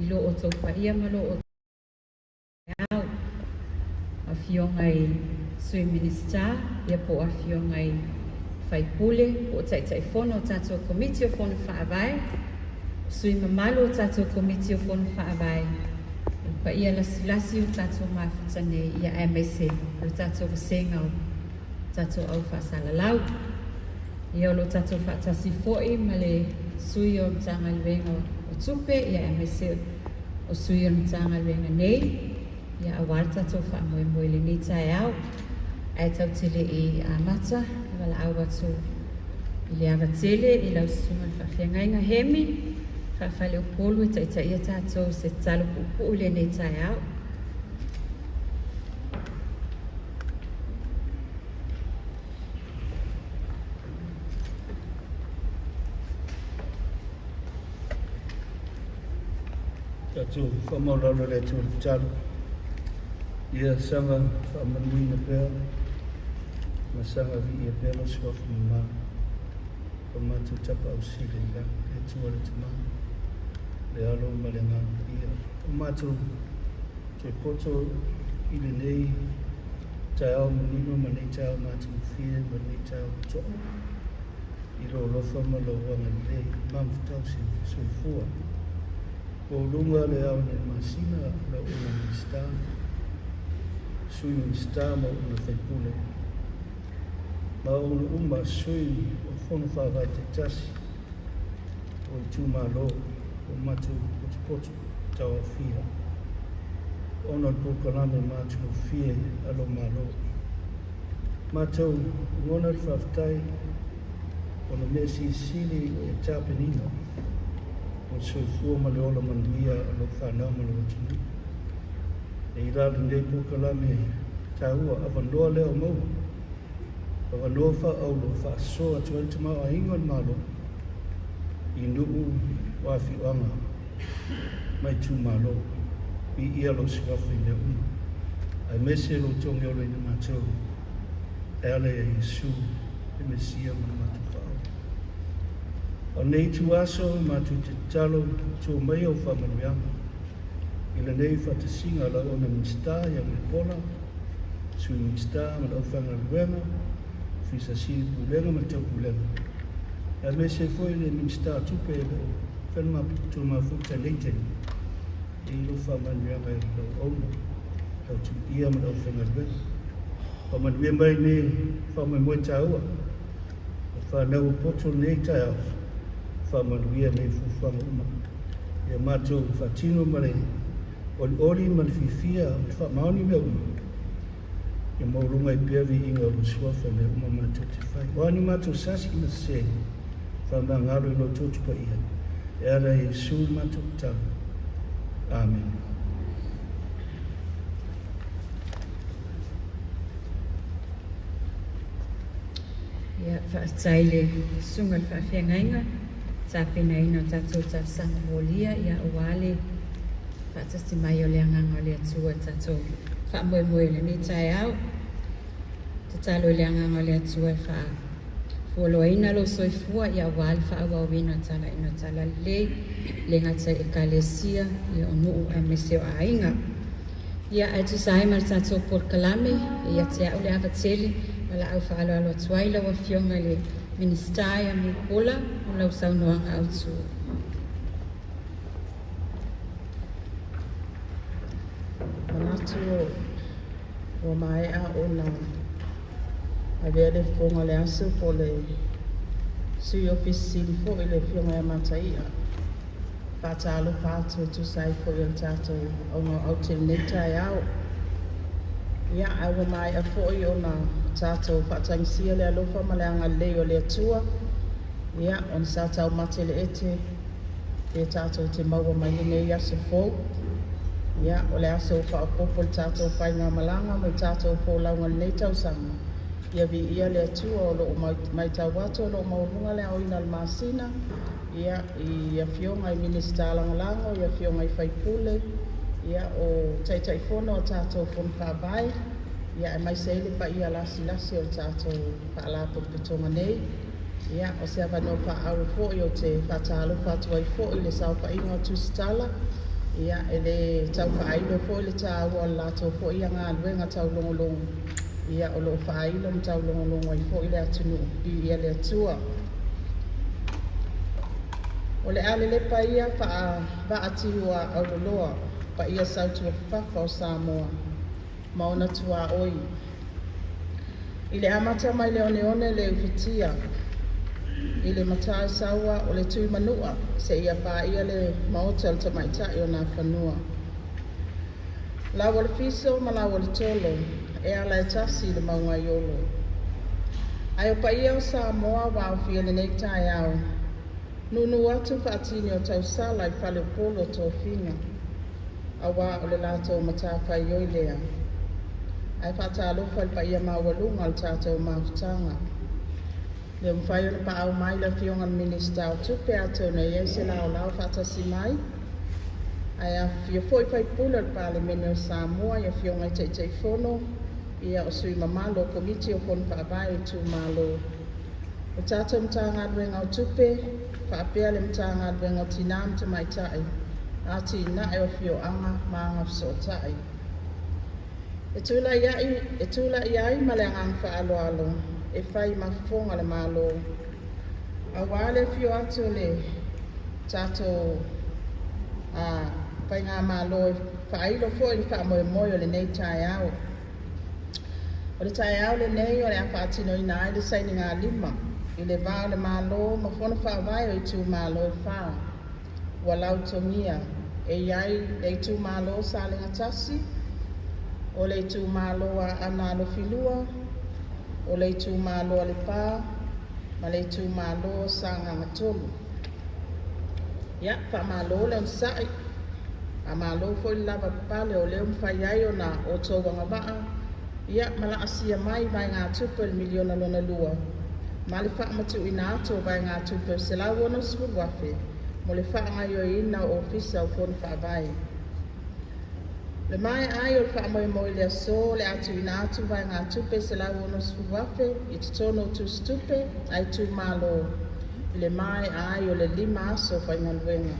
i lo outou paia ma lo outou ao, afioga i Sui Minisita, ia po o afioga i sui usufono po o Taitaifono o tatou Komiti o Fono Faavae, sui mamalu o tatou Komiti o Fono Faavae, o le paia lasilasi ua tatou mafuta nei, ia aemaise o le tatou vasega o tatou au faasalalau. Ia o lo o tatou faatasi foi ma le sui o Matagaluega o Tupe, ia aemaise o sui o le Matagaluega nei, ia aua le tatou faamoemoe i lenei taeao. Ae tatou te le i amata, e valaau atu i le ava tele i lau susuga i le faafeagaiga Hemi Faafaleupolu e taitaia tatou i se tatalo puupuu i lenei taeao. Tatou faamaualalo i le Atua i le tatalo. Ia saga faamanuina pea ma saga viia pea lou suafa mamalu, o matou Tapaau Sili i lagi, le Atua le Tama, le Alo ma le Agaga Paia. O matou toe poto i lenei taeao manino ma lenei taeao matagofie ma lenei taeao totoa i lou alofa ma lou agalelei mamatau soifua. Maualuga le ao nei masina lau una Minisita, Sui Minisita ma una faipule, ma ona uma sui o Fono Faavae taitasi o itumalo o matou potopoto tauaofia ona o le polokalame matagofie a lou Malo. Matou lagona le faafetai ona mea silisili ua e tapenaina o le soifua ma le ola manuia o lau fanau ma lou atunuu. E i lalo lenei polokalame taua avanoa lea o maua, avanoa faaauuro e faasoa atu ai le tamaoaiga o le Malo i nuu o afioaga ma itumalo. Viia lou suafa i mea uma, aemaise lou togiolaina matou e ala ia Iesu le Mesia ma le matou Faaola. O lenei ituaso matou te tatalo tua mai au faamanuiaga i lenei faatasiga a lau ona Minisita ia Mulipola, Sui Minisita ma le aufaigaluega, Ofisa Sili Pulega ma le Taupulega, aemaise foi le Minisita o Tupe o lo o fai le mafuta i lenei taimi, i lou faamanuiaga i lau auauna, lau tuia ma le aufaigaluega. Faamanuia mai lenei faamoemoe taua, o fanau o poto lenei taeao, faamanuia nei fuafuaga uma. Ia matou faatino ma le olioli ma le fiafia ma le faamaoni mea uma, ia maualuga ai pea viiga o lou suafa i mea uma matou te fai. O a ni matou sasi ma sese, faamagalo i lou toto paia, e ala i Iesu le matou tatalo. Amene. Ia, faafetai i le susuga i le faafeagaiga, tapenaina o tatou talosaga molia, ia aua le faatasi mai o le agaga o le Atua i tatou faamoemoe i lenei taeao. Tatalo i le agaga o le Atua e faafualoaina lou soifua, ia aua le faaauauina o talaiga o talalelei, le gata i ekalesia, ia o nuu aemaise o aiga. Ia, ae tusa ai ma le tatou polokalame, e ia te au le ava tele ma laau faaaloalo atu ai lau Afioga i le Minisita ia Mulipola mo lau saunoaga autu. Manatu ua maea ona avea le fofoga o le aso po o le Sui Ofisa Sili foi le Afioga ia Mataia. Faatalofa atu e tusa ai foi o le tatou augaoaute i lenei taeao. Ia, ae ua maea foi ona tatou faatagisia le alofa ma le agalelei o le Atua, ia, ona sa taumate le ete pe tatou te maua mai lenei aso fou. Ia, o le aso ua faaopoopo i le tatou faigamalaga ma le tatou folauga i lenei tausaga. Ia viia le Atua o lo o matau atu o lo o maualuga le aoina o le masina, ia, i afioga i Minisita Lagolago, i afioga i sui usufono, ia, o Taitaifono o tatou Fono Faavae, ia, aemaise ai le paia lasilasi o le tatou Faalapotopotoga nei. Ia, o se avanoa faaauro foi ou te faatalofa atu ai foi i le saofaiga o Tusitala. Ia, e le tau faailo foi le taua o le latou foi ia galuega taulogologo, ia o lo o faailo ma taulogologo ai foi le atunuu, viia le Atua. O le a lelepa ia faa-vaatiu a auloloa paia sautuafafafa o Samoa ma ona tuaoi. I le amata mai le oneone le ufitia i le Matasaua o le Tuimanua seia paia le maota o le Tamaitai o Nafanua. Lau o le fiso ma lau o le tolo e ala e tasi i le mauga i Olo. Ae o paia o Samoa ua aofia i lenei taeao, nūnū atu faatini o tausala i faleupolu o tofiga, aua o le latou matafaioi lea. Ae faatalofa i le paia maualuga o le tatou mafutaga. Le mafai ona paau mai le Afioga i le Minisita o Tupe atonu e i ai se laolao faatasi mai. Ae afifio foi sui usufono o le Palemene o Samoa i Afioga i Taitaifono, ia o sui usufono mamalu o Komiti o Fono Faavae o itumalo, o tatou Matagaluega o Tupe, faapea le Matagaluega o Tina ma Tamaitai, Atinae o Afioaga ma Agafesootai. E tulai ai ma le agaga faaaloalo e fai ma fofoga o le Malo, aua le afio atu o le tatou Faigamalo e faailo foi le faamoemoe o lenei taeao. O le taeao lenei o le a faatinoina ai le sainigalima i le va o le Malo ma Fono Faavae o itumalo e 4 ua lautogia e i ai le itumalo o Salega 1, o le itumalo o Aana Alofi 2, o le itumalo o Lepa ma le itumalo o Sagaga 3. Ia, faamalo le onosai, faamalo foi le lavapapale o lea ua mafai ai ona outou agavaa ia ma laasia mai vaegatupe o le miliona lona lua ma le faamatuuina atu o vaegatupe e $160,000 mo le faagaoioiina o Ofisa o Fono Faavae. Le maea ai o le faamoemoe i le aso o le a tuuina atu vaegatupe $160,000 i totonu o tusitupe a itumalo i le maea ai o le 5 aso faigaluega.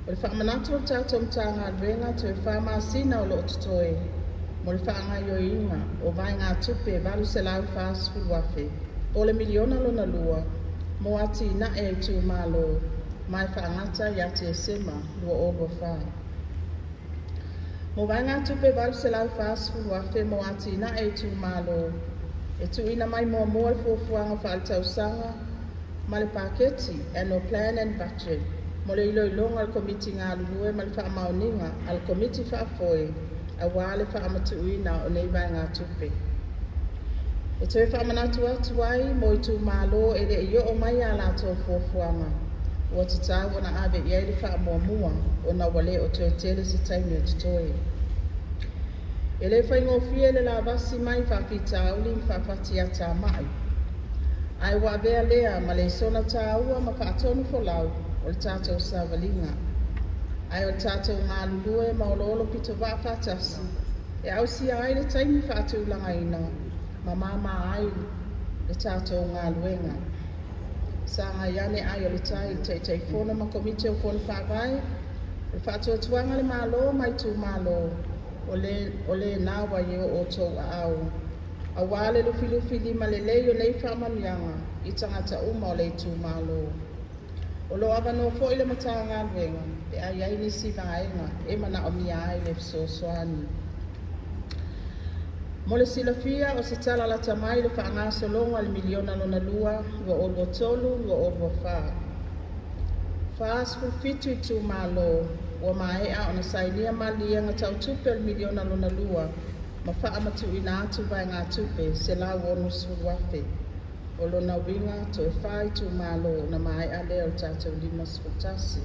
O le faamanatu o le tatou Matagaluega toe 4 masina o lo o totoe mo le faagaoioiga o vaegatupe $840,000 po o le miliona lona lua mo atinae a itumalo ma e faagata ia Tesema 2024. Mo vaegatupe $840,000 mo atinae a itumalo e tuuina mai muamua le fuafuaga faaletausaga ma le paketi Annual Plan and Budget mo le iloiloga a le Komiti galulue ma le faamaoniga a le Komiti faafoe aua le faamatuuina o nei vaegatupe. E toe faamanatu atu ai mo itumalo e le i oo mai a latou fuafuaga, ua tatau ona ave i ai le faamuamua ona ua le o toe tele se taimi o totoe. E le faigofie le lavasi mai faafitauli ma faafatiatamai, ae ua avea lea ma lesona taua ma faatonufolau o le tatou savaliga. Ae o le tatou galulue ma oloolo pitovaa faatasi e ausia ai le taimi faatulagaina ma māmā ai le tatou galuega. Sagai ane ai o le tai i le Taitaifono ma Komiti o Fono Faavae, o le faatuatuaga a le Malo ma itumalo o lena ua i o outou aao, aua le lufilufi lima lelei o nei faamanuiaga i tagata uma o le itumalo. O lo o avanoa foi le Matagaluega pe a i ai nisi vaega e manaomia ai le fesoasoani. Mo le silafia o se tala lata mai le faagasologa o le miliona lona lua 2023/2024. 47 itumalo ua maea ona sainia maliliega tau tupe o le miliona lona lua ma faamatuuina atu vaegatupe $160,000. O lona uiga toe 4 itumalo ona maea lea o le tatou 51.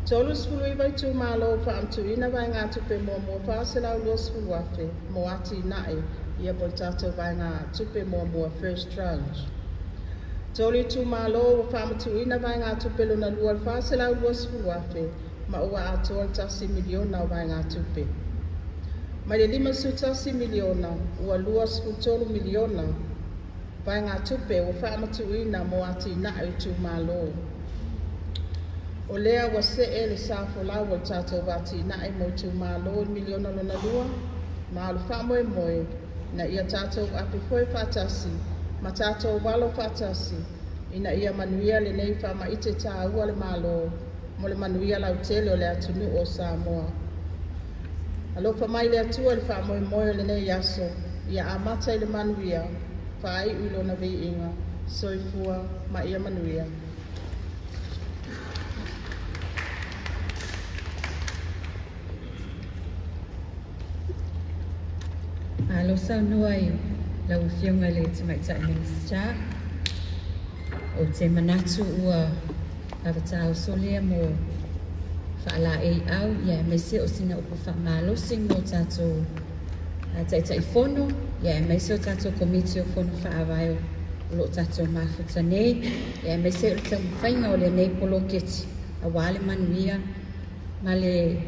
39 itumalo ua faamatuuina vaegatupe muamua $420,000 mo atinae ia po o le tatou vaegatupe muamua first tranche. 3 itumalo ua faamatuuina vaegatupe lona lua $420,000 ma ua atoa le $1 miliona o vaegatupe. Mai le $51 miliona ua $23 miliona vaegatupe ua faamatuuina mo atinae o itumalo. O lea ua see le sa folau o le tatou atinae mo itumalo i le miliona lona lua, ma o le faamoemoe ina ia tatou apefoe faatasi ma tatou alo faatasi ina ia manuia lenei faamaite taua a le Malo mo le manuia lautele o le atunuu o Samoa. Alofa mai le Atua i le faamoemoe o lenei aso, ia amata i le manuia, faaiu i lona viiga. Soifua ma ia manuia. Malo saunoa i lau Afioga i le Tamaitai Minisita. Ou te manatu ua lava taoso lea mo faalaeiau, ia aemaise o sina upu faamalosi mo tatou Taitaifono, ia aemaise o tatou Komiti o Fono Faavae o lo o tatou mafuta nei, ia aemaise o le taumafaiga o lenei poloketi aua le manuia ma le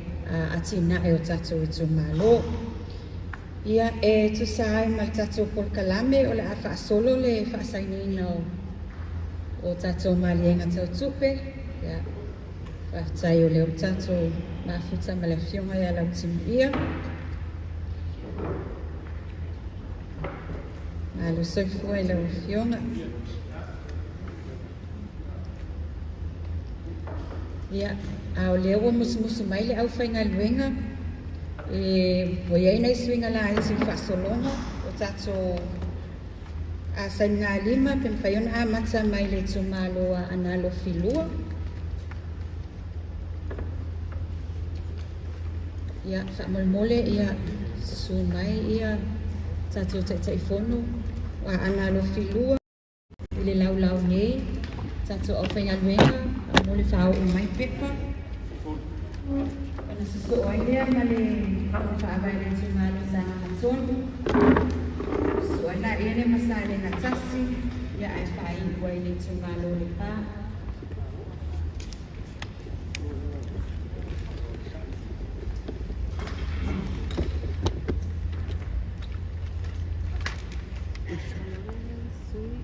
atinae o tatou itumalo. Ia, e tusa ai ma le tatou polokalame, o le a faasolo le faasainiina o tatou maliega tau tupe. Ia, faafetai o lea ua tatou mafuta ma le Afioga ia Lautimuia. Malo soifua i lau Afioga. Ia, a o lea ua musumusu mai le aufaigaluega, e ua i ai nai suiga laiti i le faasologa o tatou sainigalima pe mafai ona amata mai le itumalo a Aana Alofi 2. Ia, faamolemole ia susu mai ia tatou Taitaifono o Aana Alofi 2 i le laulau nei, tatou aufaigaluega, faamolemole faaoo mai pepa. Ona sosoo ai lea ma le faavae le itumalo Sagaga 3. Sosoo ai laia lea ma Salega 1, ia ae faaiu ai le itumalo o Lepa. Sagaga 3.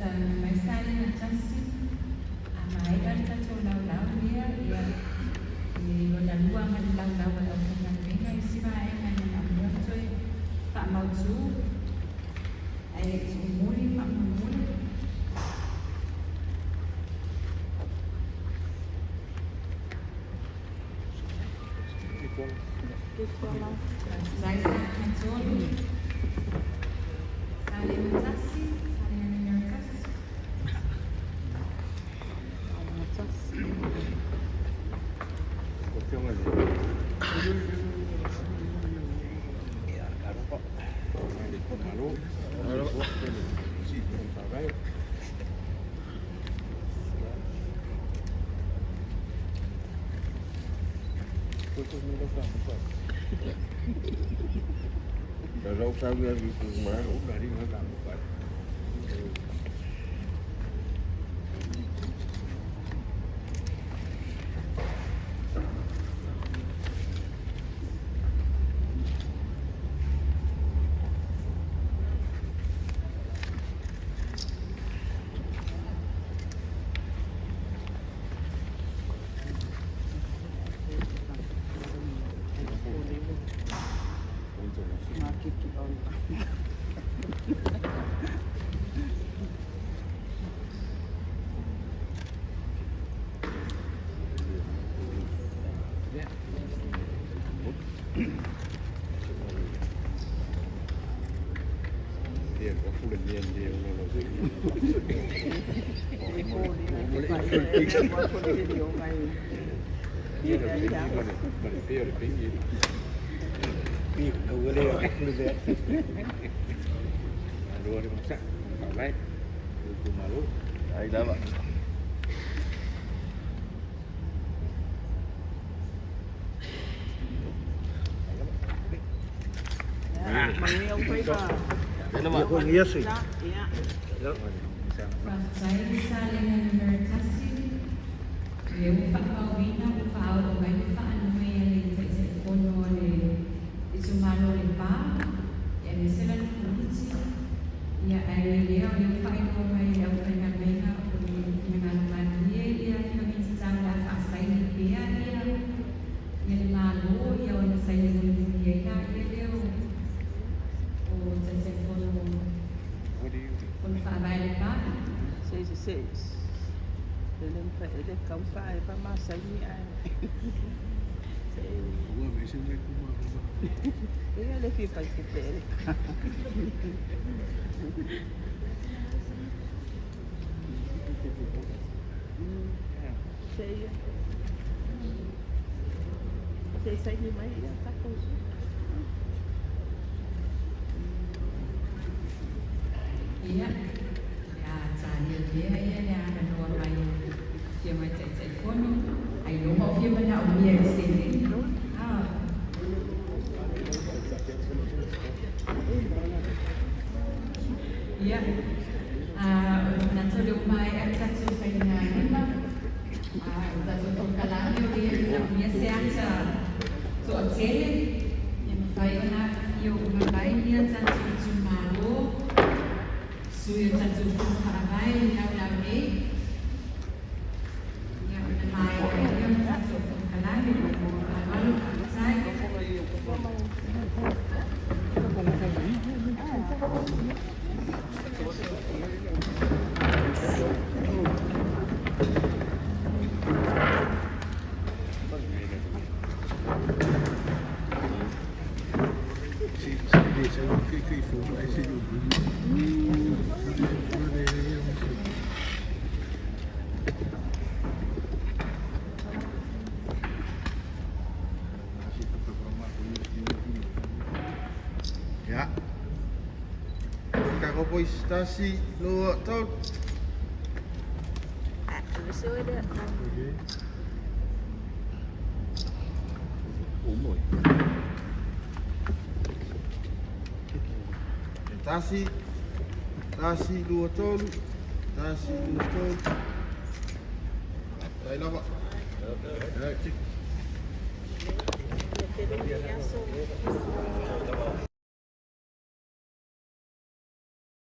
Saunoa mai Salega 1, a maea le tatou laulau lea, ia, i lona lua ma le laulau a le aufaigaluega, isi vaega e manaomia ona toe faamautu, ae le i tuumuli faamolemole. Faafetai Salega 3. Salega 1, Salega numera 1. Faafetai Salega numera 1. Lea ua faamauina ua faaoo mai le faanoi a le Taitaifono a le itumalo o Lepa, aemaise lana Komiti. Ia, ae lea o lea ua faailoa mai e le aufaigaluega o le finagalo malie ia Afioga Minisita o le a faasaini pea ia ia le Malo ia ona saini mulimuli ai laia lea o o Taitaifono Fono Faavae Lepa. Ia, le a talia pea ia le avanoa mai o Afioga i Taitaifono, ailoga o fia manaomia i le seleni. Ah. Ia, ou te manatu o lea ua maea le tatou faiga lima, o le tatou konekarame o lea e manaomia se ata toatele ia mafai ona afifio uma mai ia tatou itumalo, sui o tatou fono faavae i le laulau nei. Ia, ona maea ai lea o le tatou konekarame. Ma le faaaloalo, faafetai. Ya. Tasi, dua, tolu. Tasi, tasi, dua, tolu. Tasi, dua, tolu. Tai lava.